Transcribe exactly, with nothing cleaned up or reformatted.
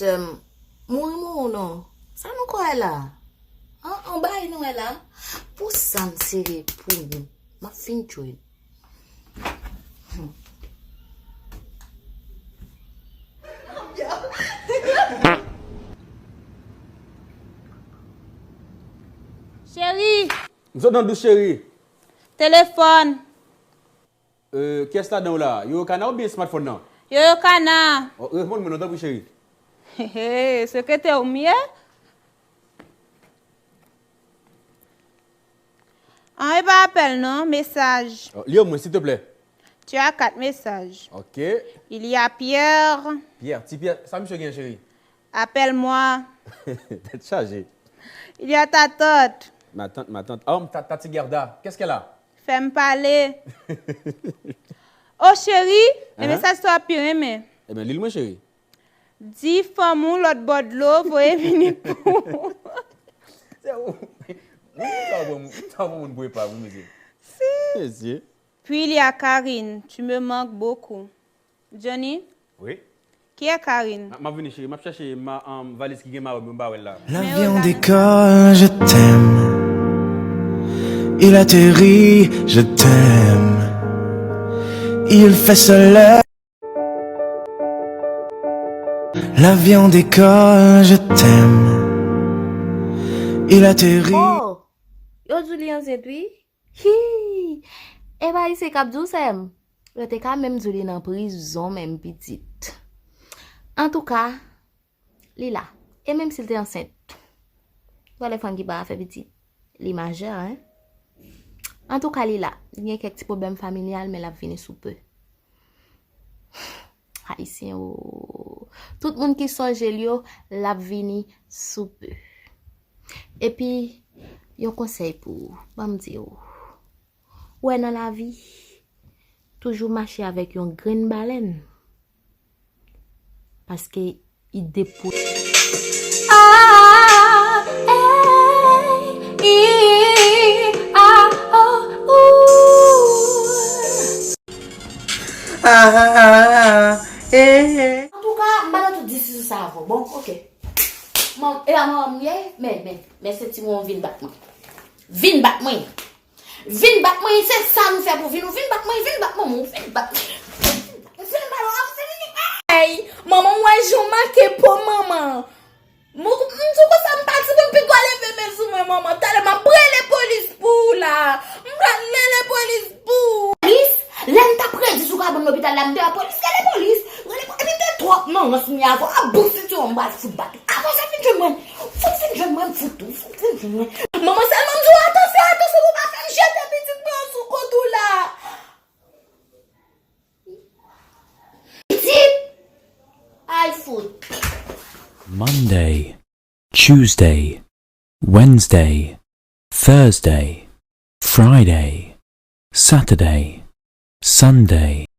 Em, mouri mouri w non. Sa nou kwè la? An, an bay nou wè la. Pou sa m sere pou nou. M ap fin tchwe. Cheri, M sot nan dous cheri. Telefòn. Euh, kiyès ladan w la? Yoyo Kana oubyen smartphone nan? Yoyo Kana. Oh, reponn mwen non tanpri cheri. Hehe, sekretè w m ye? An, e pa apèl non, mesaj. Oh, li yo mwen silteplè. Tu as quatre messages. Ok. Il y a Pierre. Pierre, ti Pierre, sa misye gen cheri? Appelle-moi. Tèt chaje. Il y a ta tante. Ma tante, ma tante. Oh, ta, ta ti Gerda. Qu'est-ce qu'elle a? Fè m pale. Oh chéri, e mesaj sa w pi renmen. Ebyen, li l mwen cheri. Di fanm ou lòt bò dlo voye vini pou ou. Se ou. Moun sa w bon, moun sa w bon moun pou epa, wi mesye. Si. Mesye. Puis il y a Karine, tu me manques beaucoup. Johnny, Wi. Qui est Karine? M ap vini cheri, m ap chache ma, um, valiz ki gen mayo m yo m pa wè l la. L'avion décolle, je t'aime. Il atterrit, je t'aime. Il fait soleil. L'avion décolle, je t'aime. Il atterrit. Oh! Yo di w li ansent wi. Hi! Epa Ayisyen k ap di w sè m. Yo te ka menm di w li nan prizon menm pitit. Antouka, li la. E menm si l te ansent, ou wè lè fanm ki pa fè pitit, li majè, en. Antouka, li la. Li gen kèk ti pwoblèm familyal, men l ap vini sou pe. Ayisyen o. Tout moun ki sonje l yo, l ap vini sou pe. Epi, yon konsèy pou ou, ban m di w. Ou wè nan lavi, toujou mache avèk yon grenn balèn. Paske i depo. Ah, eh, i, ah, oh, ooh. Ah, eh, eh. Antouka, m pa nan tout disisyon sa avè w. Bon, oke. Manm, e a manman m ye? Men, men, men se ti mwen vin bat mwen. Vin bat mwen. Vin bat mwen, se sa nou fè pou vin ou. Vin bat mwen, vin bat manman w, vin bat mwen. Vin bat mwen, vin bat mwen. Ay, manman, m wè jan w make po manman. M, m di w konsa m pati pou m pi gwa leve men sou mwen manman. Talè m ap rele polis pou ou la. M pral rele polis pou ou. Polis? Lè m t ap redi sou kabann lopital la, m te wè polis, rele polis. Rele polis. Epi m te twòp nan rans m ye avè w. Ap bout sentiwon m pral fout bat ou. Avanse vin jwenn mwen. Fout vin jwenn mwen, m fout ou. Fout vin jwenn mwen. Manman sèlman m di w atansyon, atansyon pou w pa fè m jete pitit mwen an sou kont ou la. Pitit! Ay fout. Monday, Tuesday, Wednesday, Thursday, Friday, Saturday, Sunday.